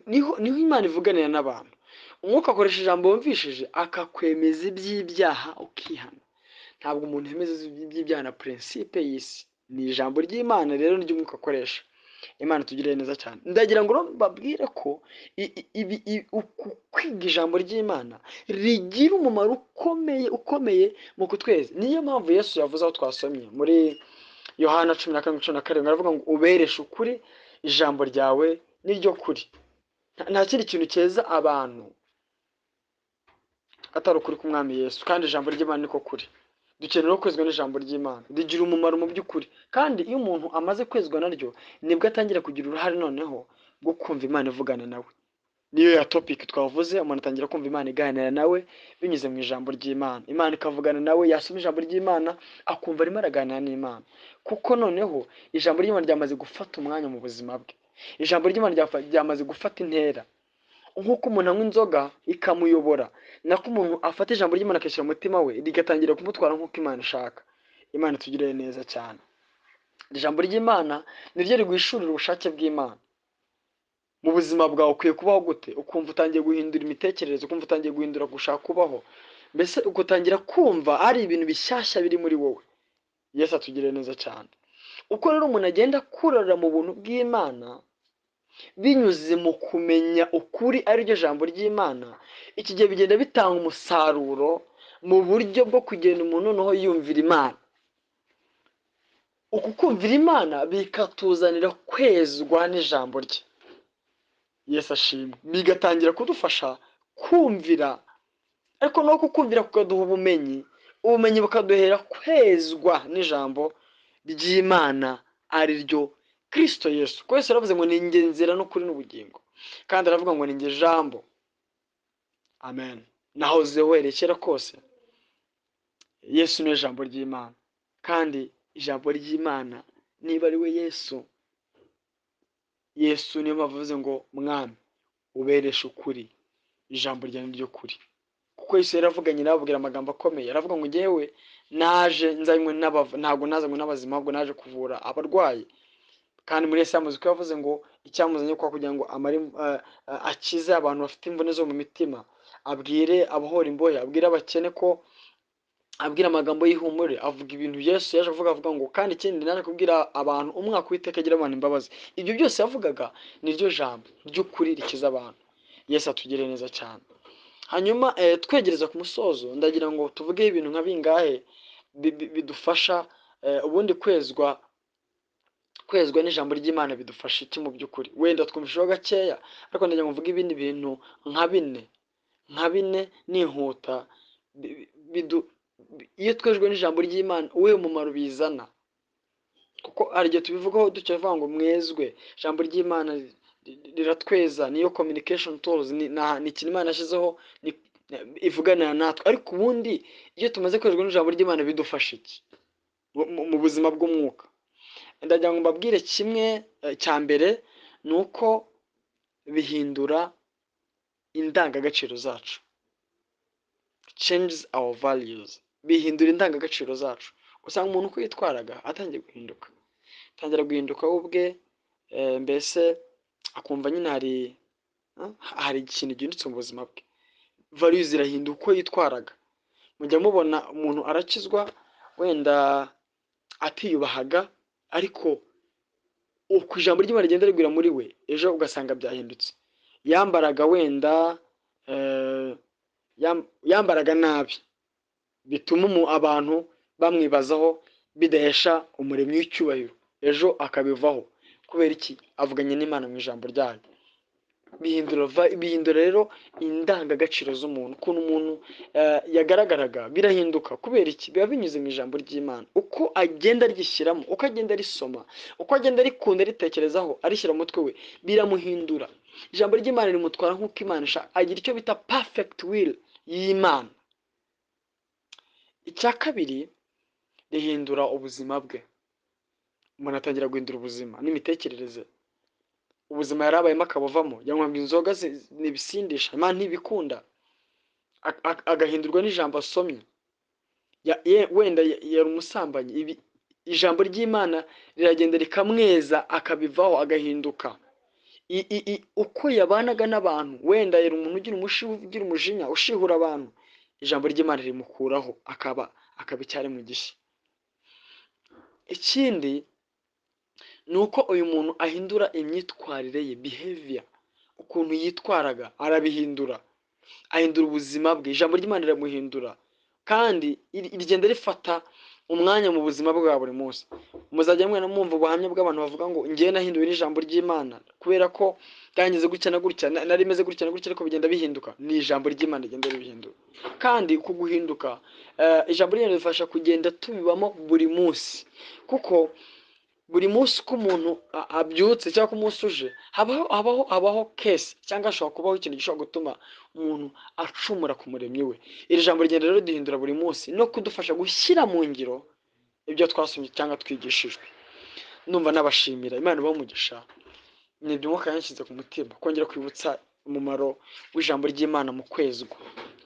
niho Imana ivuganira n'abantu. Umwuka akoresha ijambo wumvishije akakwemeza iby'ibyaha ukihana. Ntabwo umuntu yemeza iby'ibyaha na principe y'isi, ni ijambo ry'Imana rero niryo umwuka akoresha. Imana itugirire neza cyane. Ndagira ngo mbabwire ko uku kwiga ijambo ry'Imana rigira umumaro ukomeye mu kutweza. Niyo mpamvu Yesu yavuze aho twasomye muri Yohana 14:17, aravuga ngo ubereshe ukuri, ijambo ryawe niryo kuri. Nta kindi kintu cyeza abantu atari ukuri k'Umwami Yesu, kandi ijambo ry'Imana niko kuri. Dukenera kwezwa n'ijambo ry'Imana, rigira umumaro mu by'ukuri. Kandi iyo umuntu amaze kwezwa naryo, nibwo atangira kugira uruhare noneho rwo kumva Imana ivugana nawe. Niyo ya topic twavuze, umuntu atangira kumva Imana iganira nawe binyuze mu ijambo ry'Imana. Imana ikavugana nawe, yasoma ijambo ry'Imana akumva arimo araganira n'Imana, kuko noneho ijambo ry'Imana ryamaze gufata umwanya mu buzima bwe. Ijambo ry'Imana ryamaze gufata intera. Nk'uko umuntu anywa inzoga ikamuyobora, nako umuntu afata ijambo ry'Imana akishyira mu mutima we, rigatangira kumutwara nk'uko Imana ishaka. Imana itugirire neza cyane. Ijambo ry'Imana niryo riguhishurira ubushake bw'Imana mu buzima bwawe. Ukwiye kubaho gute? Ukumva utangiye guhindura imitekerereze, ukumva utangiye guhindura gushaka kubaho, mbese ugatangira kumva ari ibintu bishyashya biri muri wowe. Yesu atugirire neza cyane. Uko rero umuntu agenda akurara mu buntu bw'Imana binyuze mu kumenya ukuri ariryo jambo ry'Imana, iki gihe bigenda bitanga umusaruro mu buryo bwo kugenda umuntu noneho yumvira Imana. Uku kumvira Imana bikatuzanira kwezwa n'ijambo rye. Yesu ashimwe. Bigatangira kudufasha kumvira, ariko no kukumvira kukaduha ubumenyi, ubumenyi bukaduhera kwezwa n'ijambo ry'Imana ari ryo Kristo Yesu. Kuko Yesu yaravuze ngo ni njye nzira n'ukuri n'ubugingo, kandi aravuga ngo ni njye jambo. Amen. Nahoze uhereye kera kose. Yesu niwe jambo ry'Imana, kandi ijambo ry'Imana niba ari we Yesu, Yesu niyo mpamvu avuze ngo Mwami ubereshe ukuri, ijambo ryawe ni ryo kuri. Kuko Yesu yaravuganye nawe ababwira amagambo akomeye, aravuga ngo njyewe naje nzanywe ntabwo nazanywe n'abazima, ahubwo naje kuvura abarwayi. Kandi muri Yesu yamaze ko yavuze ngo icyamuzanye kwa kugira ngo amare akize abantu bafite imvune zo mu mitima, abwire abohora imbohe, abwire abakene ko abwira amagambo y'ihumure, avuga ibintu Yesu yaje avuga ngo kandi ikindi naje kubwira abantu umwaka w'iteka agira abantu imbabazi. Ibyo byose yavugaga niryo jambo ry'ukuri rikiza abantu. Yesu atugirire neza cyane. Hanyuma twegereza ku musozo, ndagira ngo tuvuge ibintu nka bingahe bidufasha ubundi kwezwa n'ijambo ry'Imana bidufasha iki mu by'ukuri. Wenda twumvisheho gakeya, ariko ndagira ngo mvuge ibindi bintu nka bine nihuta. Iyo twejwe n'ijambo ry'Imana uwuhe mumaro bizana? Kuko hari igihe tubivugaho dutyo tuvuga ngo mwezwe, ijambo ry'Imana riratweza, niyo communication tools, ni ikintu Imana yashyizeho ivuganira natwe. Ariko ubundi iyo tumaze kwezwa n'ijambo ry'Imana bidufasha iki mu buzima bw'umwuka? Ndagira ngo mbabwire kimwe cya mbere ni uko bihindura indangagaciro zacu, changes our values. Bihindura indangagaciro zacu. Usanga umuntu uko yitwaraga atangiye guhinduka, atangira guhinduka we ubwe, mbese akumva nyine hari ikintu gihindutse mu buzima bwe. Values zirahinduka, uko yitwaraga. Mujya mubona umuntu arakizwa, wenda atiyubahaga, ariko uko ijambo ry'Imana rigenda rigwira muri we, ejo ugasanga byahindutse. Yambaraga wenda yambaraga nabi bituma abantu bamwibazaho, bidahesha Umuremyi w'icyubahiro, ejo akabivaho. Kubera iki? Avuganye n'Imana mu ijambo ryayo. Bihindura rero indangagaciro z'umuntu, ukuntu umuntu yagaragaraga birahinduka. Kubera iki? Biba binyuze mu ijambo ry'Imana. Uko agenda aryishyiramo, uko agenda arisoma, uko agenda arikunda, aritekerezaho, arishyira mu mutwe we, biramuhindura. Ijambo ry'Imana rimutwara nk'uko Imana ishaka, agira icyo bita perfect will y'Imana. Icya kabiri, rihindura ubuzima bwe. Umuntu atangira guhindura ubuzima n'imitekerereze. Ubuzima yari abayemo akabuvamo. Yanywaga inzoga n'ibisindisha, Imana ntibikunda, agahindurwa n'ijambo asomye. Wenda yari umusambanyi, ibi ijambo ry'Imana riragenda rikamweza, akabivaho, agahinduka. Uko yabanaga n'abantu, wenda yari umuntu ugira umujinya, ushihura abantu, ijambo ry'Imana rimukuraho, akaba icyaremwe gishya. Ikindi ni uko uyu muntu ahindura imyitwarire ye, behavior, ukuntu yitwaraga arabihindura, ahindura ubuzima bwe. Ijambo ry'Imana riramuhindura, kandi rigenda rifata umwanya mu buzima bwe bwa buri munsi. Muzajya mwena mwumva ubuhamya bw'abantu bavuga ngo: "Njyewe nahinduwe n'ijambo ry'Imana kubera ko byangize gutya na gutya, nari meze gutya na gutya, ariko bigenda bihinduka." Ni ijambo ry'Imana rigenda ribihindura. Kandi uku guhinduka, ijambo ry'Imana ridufasha kugenda tubibamo buri munsi, kuko buri munsi uko umuntu abyutse cyangwa ko umunsi uje, habaho case cyangwa hashobora kubaho ikintu gishobora gutuma umuntu acumura ku Muremyi we. Iri jambo rigenda rero riduhindura buri munsi no kudufasha gushyira mu ngiro ibyo twasomye cyangwa twigishijwe. Ndumva nabashimira, Imana ibahe umugisha. Ni ibyo Umwuka yanshyize ku mutima, kongera kwibutsa umumaro w'ijambo ry'Imana mu kwezwa,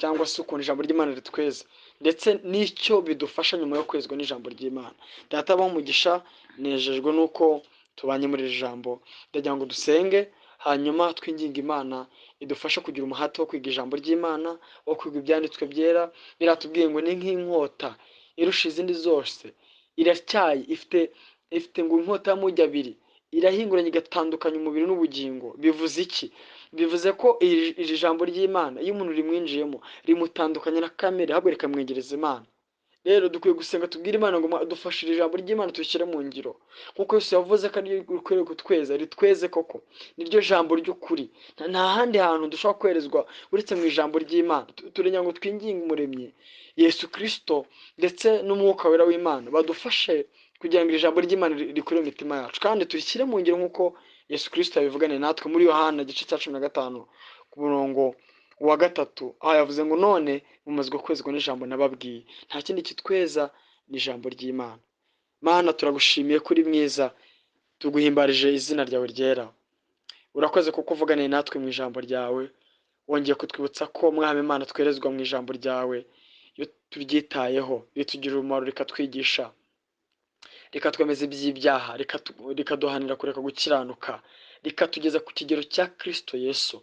cyangwa se ukuntu ijambo ry'Imana ritweza, ndetse n'icyo bidufasha nyuma yo kwezwa n'ijambo ry'Imana. Data abahe umugisha. Nejejwe n'uko tubanye muri iri jambo. Ndagira ngo dusenge, hanyuma twinginge Imana idufashe kugira umuhate wo kwiga ijambo ry'Imana, wo kwiga ibyanditswe byera. Biratubwiye ngo ni nk'inkota irusha izindi zose, iratyaye, ifite ngo inkota y'amugi abiri, irahinguranya igatandukanya umubiri n'ubugingo. Bivuze iki? Bivuze ko iri jambo ry'Imana, iyo umuntu rimwinjiyemo, rimutandukanya na kamere, ahubwo rikamwegereza Imana. Rero dukwiye gusenga, tubwire Imana ngo: "Dufashe iri jambo ry'Imana turishyire mu ngiro," nkuko Yesu yavuze ko ariryo rikwiriye kutweza. Ritweze koko, niryo jambo ry'ukuri. Nta handi hantu dushobora kwerezwa uretse mu ijambo ry'Imana. Turenya ngo twinginge Umuremyi Yesu Kirisito ndetse n'Umwuka Wera w'Imana badufashe kugira ngo ijambo ry'Imana rikwire mu mitima yacu, kandi turishyire mu ngiro nk'uko Yesu Kirisito yabivuganiye natwe muri Yohana igice cya 15 ku murongo wa 3, aho yavuze ngo: "None mumazwe kwezwa n'ijambo nababwiye." Nta kindi kitweza, ni ijambo ry'Imana. Mana, turagushimiye kuri mwiza, tuguhimbarije izina ryawe ryera. Urakoze kuko uvuganiye natwe mu ijambo ryawe, wongeye kutwibutsa ko, Mwami Imana, twerezwa mu ijambo ryawe. Iyo turyitayeho ritugirira umumaro, rikatwigisha, rikatwemeza iby'ibyaha, rikaduhanira kureka gukiranuka, rikatugeza ku kigero cya Kristo Yesu.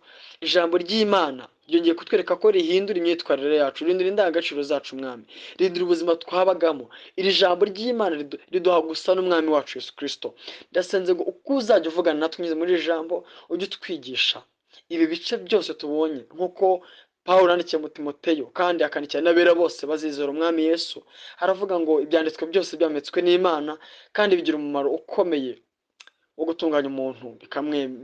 Ijambo ry'Imana ryongeye kutwereka ko rihindura imyitwarire yacu, rihindura indangagaciro zacu, Mwami, rihindura ubuzima twabagamo. Iri jambo ry'Imana riduha gusa n'Umwami wacu Yesu Kristo. Ndasenze ngo uko uzajya uvugana natwe unyuze muri iri jambo, ujye utwigisha ibi bice byose tubonye, nk'uko Pawulo yandikiye mu Timoteyo kandi akandikira n'abera bose bazizera Umwami Yesu, aravuga ngo ibyanditswe byose byametswe n'Imana kandi bigira umumaro ukomeye wo gutunganya umuntu,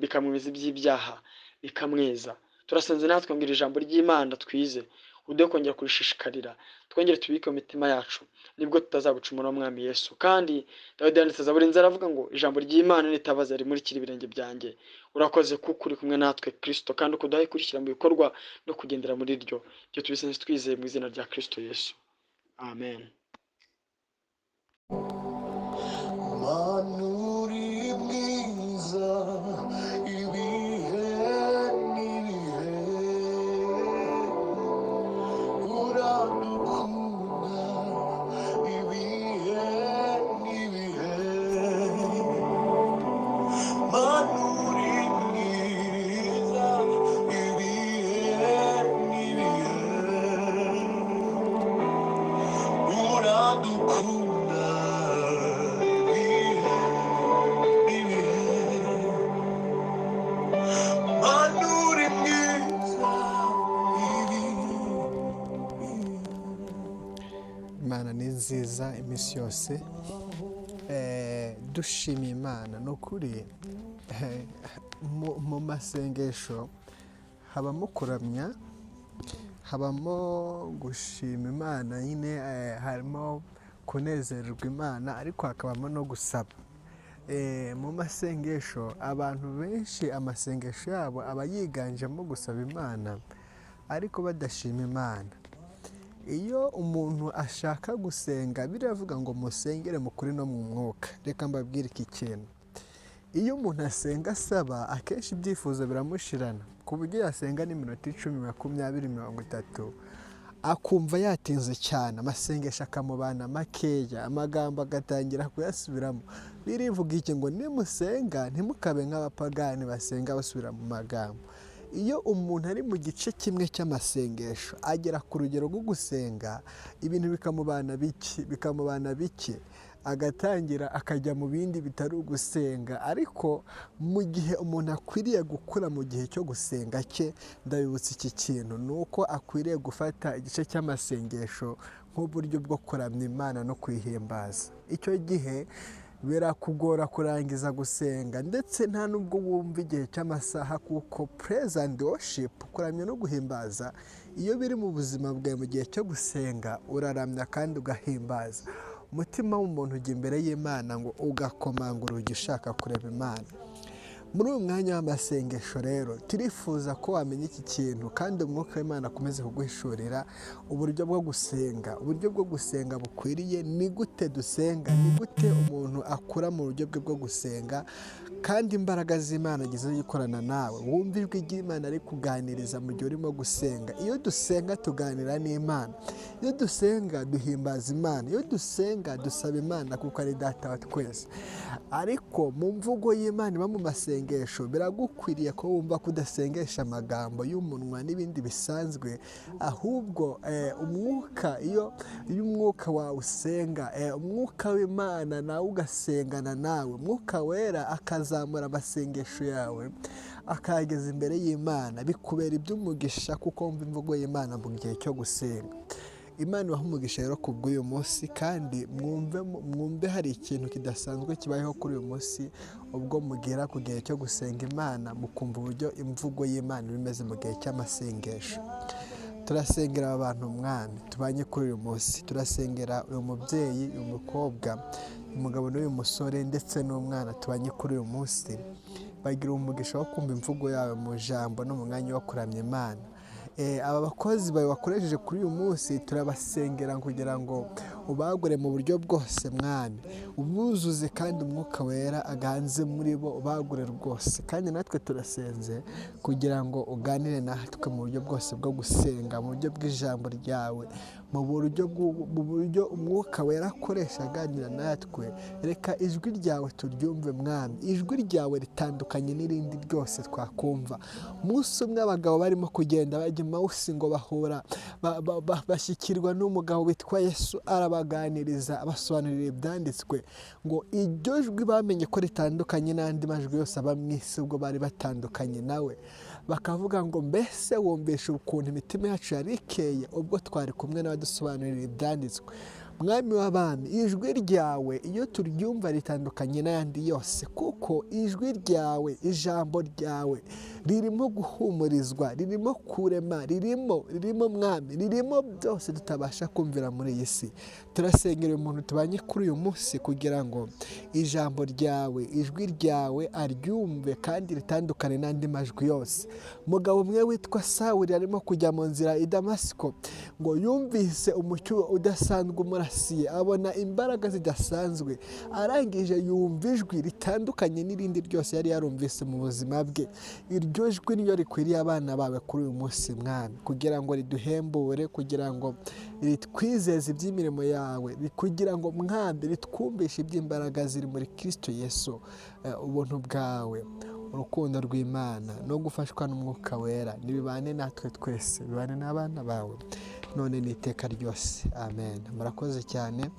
bikamwemeza iby'ibyaha, bikamweza. Turasenze natwe ngo iri jambo ry'Imana twize uduhe kongera kurishishikarira, twongere tubike mu mitima yacu, nibwo tutazagucumura, Mwami Yesu. Kandi Dawidi yanditse Zaburi nziza, aravuga ngo ijambo ry'Imana nitabaza rimurikira ibirenge byanjye. Urakoze kuko uri kumwe natwe, Kristo, kandi ukuduhaye kurishyira mu bikorwa no kugendera muri ryo. Ibyo tubisenze twizeye mu izina rya Kristo Yesu, amen. Mana, uri mwiza ibihe n'ibihe, uradukunda. nziza iminsi yose. Dushimiye Imana. Ni ukuri mu masengesho habamo kuramya, habamo gushima Imana nyine, harimo kunezererwa Imana, ariko hakabamo no gusaba. Mu masengesho abantu benshi amasengesho yabo aba yiganjemo gusaba Imana ariko badashima Imana. Iyo umuntu ashaka gusenga biravuga ngo musengere mu kuri no mu mwuka. Reka mbabwire iki kintu: iyo umuntu asenga asaba, akenshi ibyifuzo biramushirana, ku buryo yasenga n'iminota 10, 20, 30 akumva yatinze cyane, amasengesho akamubana makeya, amagambo agatangira kuyasubiramo. Birivuga iki ngo nimusenga ntimukabe nk'abapagani basenga basubira mu magambo. Iyo umuntu ari mu gice kimwe cy'amasengesho agera ku rugero rwo gusenga ibintu bikamubana bike, agatangira akajya mu bindi bitari ugusenga. Ariko mu gihe umuntu akwiriye gukura mu gihe cyo gusenga cye, ndabibutsa iki kintu, ni uko akwiriye gufata igice cy'amasengesho nk'uburyo bwo kuramya Imana no kuyihimbaza. Icyo gihe birakugora kurangiza gusenga, ndetse nta nubwo wumva igihe cy'amasaha, kuko praise and worship, kuramya no guhimbaza, iyo biri mu buzima bwawe mu gihe cyo gusenga uraramya kandi ugahimbaza. Umutima w'umuntu ujya imbere y'Imana ngo ugakomanga urugi ushaka kureba Imana. Muri uyu mwanya w'amasengesho rero turifuza ko wamenya iki kintu, kandi umwuka w'Imana akomeze kuguhishurira uburyo bwo gusenga, uburyo bwo gusenga bukwiriye. Ni gute dusenga, ni gute umuntu akura mu buryo bwe bwo gusenga, kandi imbaraga z'Imana zize zikorana nawe, wumva ijwi ry'Imana ari kuganiriza mu gihe urimo gusenga. Iyo dusenga tuganira n'Imana, iyo dusenga duhimbaza Imana, iyo dusenga dusaba Imana kuko ari data wa twese. Ariko mu mvugo y'Imana iba mu masengesho, biragukwiriye ko wumva kudasengesha amagambo y'umunwa n'ibindi bisanzwe, ahubwo umwuka, iyo umwuka wawe usenga, umwuka w'Imana nawe ugasengana nawe, umwuka wera akazamura amasengesho yawe akayageza imbere y'Imana, bikubera iby'umugisha kuko wumva imvugo y'Imana mu gihe cyo gusenga. Imana ibahe umugisha rero ku bw'uyu munsi, kandi mwumve hari ikintu kidasanzwe kibayeho kuri uyu munsi, ubwo mugera ku gihe cyo gusenga Imana mukumva uburyo imvugo y'Imana iba imeze mu gihe cy'amasengesho. Turasengera aba bantu Mwami tubanye kuri uyu munsi, turasengera uyu mubyeyi, uyu mukobwa, umugabo n'uyu musore ndetse n'umwana tubanye kuri uyu munsi, bagira umugisha wo kumva imvugo yawe mu jambo no mu mwanya wo kuramya Imana. Aba bakozi bawe wakoresheje kuri uyu munsi turabasengera kugira ngo ubagure mu buryo bwose Mwami, ubuzuze kandi umwuka wera aganze muri bo, ubagure rwose. Kandi natwe turasenze kugira ngo uganire natwe mu buryo bwose bwo gusenga, mu buryo bw'ijambo ryawe, mu buryo umwuka wera akoresha aganira natwe. Reka ijwi ryawe turyumve Mwami, ijwi ryawe ritandukanye n'irindi ryose twakumva. Umunsi umwe abagabo barimo kugenda bajya Emawusi ngo bahura bashyikirwa n'umugabo witwa Yesu, arabaganiriza abasobanurira ibyanditswe, ngo iryo jwi bamenye ko ritandukanye n'andi majwi yose aba mu isi ubwo bari batandukanye nawe. Bakavuga ngo mbese wumvisha ukuntu imitima yacu yari ikeye ubwo twari kumwe n'abadusobanurira ibyanditswe. Mwami w'abami, ijwi ryawe iyo turyumva ritandukanye n'ayandi yose, kuko ijwi ryawe, ijambo ryawe ririmo guhumurizwa, ririmo kurema, ririmo Mwami, ririmo byose tutabasha kumvira muri iyi si. Turasengera uyu muntu tubanye kuri uyu munsi kugira ngo ijambo ryawe, ijwi ryawe aryumve kandi ritandukane n'andi majwi yose. Umugabo umwe witwa Sawuli arimo kujya mu nzira i Damasiko, ngo yumvise umucyo udasanzwe umurasiye, abona imbaraga zidasanzwe, arangije yumva ijwi ritandukanye n'irindi ryose yari yarumvise mu buzima bwe. Iryo jwi niyo rikwiriye abana bawe kuri uyu munsi Mwami, kugira ngo riduhembure, kugira ngo ritwizeze iby'imirimo yawe, kugira ngo Mwami ritwumvishe iby'imbaraga ziri muri Kristo Yesu. Ubuntu bwawe, urukundo rw'Imana no gufashwa n'umwuka wera nibibane natwe twese, bibane n'abana bawe none n'iteka ryose. Amen. Murakoze cyane,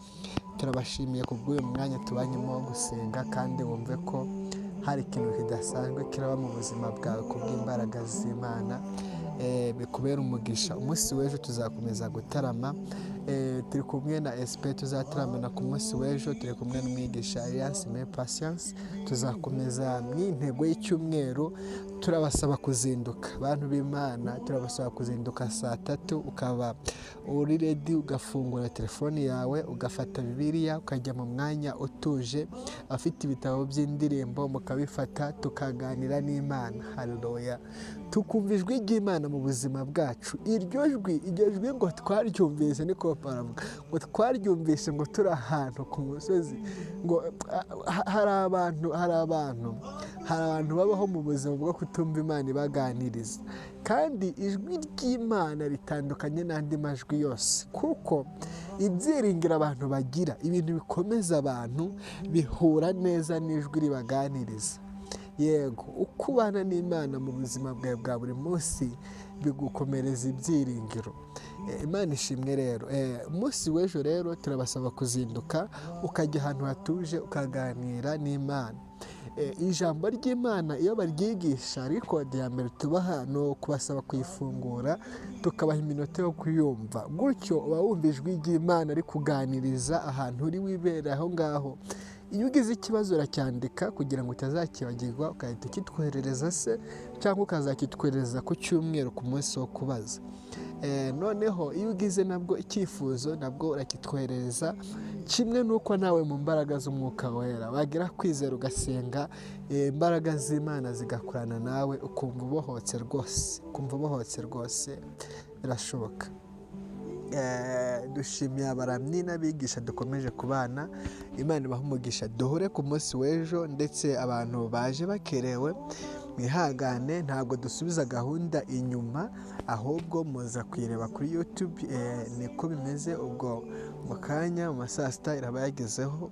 turabashimiye ku bw'uyu mwanya tubanyemo wo gusenga, kandi wumve ko hari ikintu kidasanzwe kiraba mu buzima bwawe ku bw'imbaraga z'Imana. Bikubera umugisha. Umunsi w'ejo tuzakomeza gutarama. Turi kumwe na SP tuzataramana ku munsi w'ejo, turi kumwe n'umwigisha Elias Me Patience. Tuzakomeza n'intego y'icyumweru. Turabasaba kuzinduka, bantu b'Imana, turabasaba kuzinduka saa 3, ukaba uri ready, ugafungura telefoni yawe, ugafata Bibiliya, ukajya mu mwanya utuje, afite ibitabo by'indirimbo mukabifata, tukaganira n'Imana. Haleluya! Tukumva ijwi ry'Imana mu buzima bwacu. Iryo jwi ngo twaryumvise, niko baravuga ngo twaryumvise ngo turi ahantu ku musozi, ngo hari abantu babaho mu buzima bwo kutumva Imana ibaganiriza. Kandi ijwi ry'Imana ritandukanye n'andi majwi yose, kuko ibyiringiro abantu bagira, ibintu bikomeza abantu, bihura neza n'ijwi ribaganiriza. Yego, uko ubana n'Imana mu buzima bwawe bwa buri munsi bigukomereza ibyiringiro. Imana ishimwe rero. Umunsi w'ejo rero turabasaba kuzinduka, ukajya ahantu hatuje, ukaganira n'Imana. Ijambo ry'Imana iyo baryigisha, rikodi ya mbere tubaha ni ukubasaba kuyifungura, tukabaha iminota yo kuyumva. Gutyo uba wumva ijwi ry'Imana rikuganiriza ahantu uri wibera aho ngaho. Iyo ugize ikibazo uracyandika kugira ngo utazakibagirwa, ugahita ukitwoherereza se, cyangwa ukazakitwoherereza ku cyumweru ku munsi wo kubaza. Noneho iyo ugize nabwo icyifuzo, nabwo urakitwoherereza, kimwe n'uko nawe mu mbaraga z'Umwuka Wera wagira kwizera ugasenga, imbaraga z'Imana zigakorana nawe, ukumva ubohotse rwose, ukumva ubohotse rwose, birashoboka. Dushimiye abaramyi n'abigisha dukomeje kubana. Imana ibahe umugisha. Duhure ku munsi w'ejo, ndetse abantu baje bakerewe mwihangane, ntabwo dusubiza gahunda inyuma, ahubwo muza kuyireba kuri YouTube. Niko bimeze. Ubwo mu kanya mu ma saa 6 iraba yagezeho,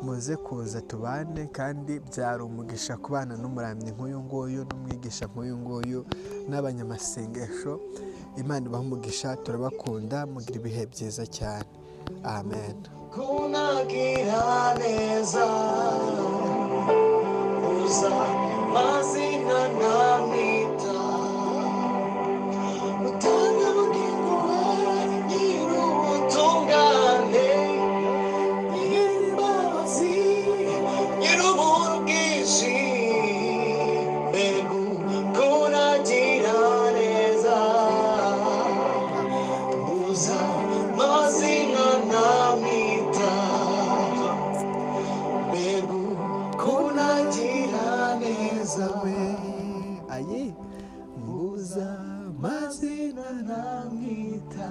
muze kuza tubane. Kandi byari umugisha kubana n'umuramyi nk'uyu nguyu, n'umwigisha nk'uyu nguyu, n'abanyamasengesho. Imana ibahe umugisha, turabakunda, mugira ibihe byiza cyane. Amen. Kunagira neza uza mazina namwita, utanga ubugingo nyir'ubutungane, nyir'imbabazi, nyir'ubuntu bwinshi, mbega kunagira neza uza mazina namwita, mbega kunagira neza we ayi mbuza mazina namwita.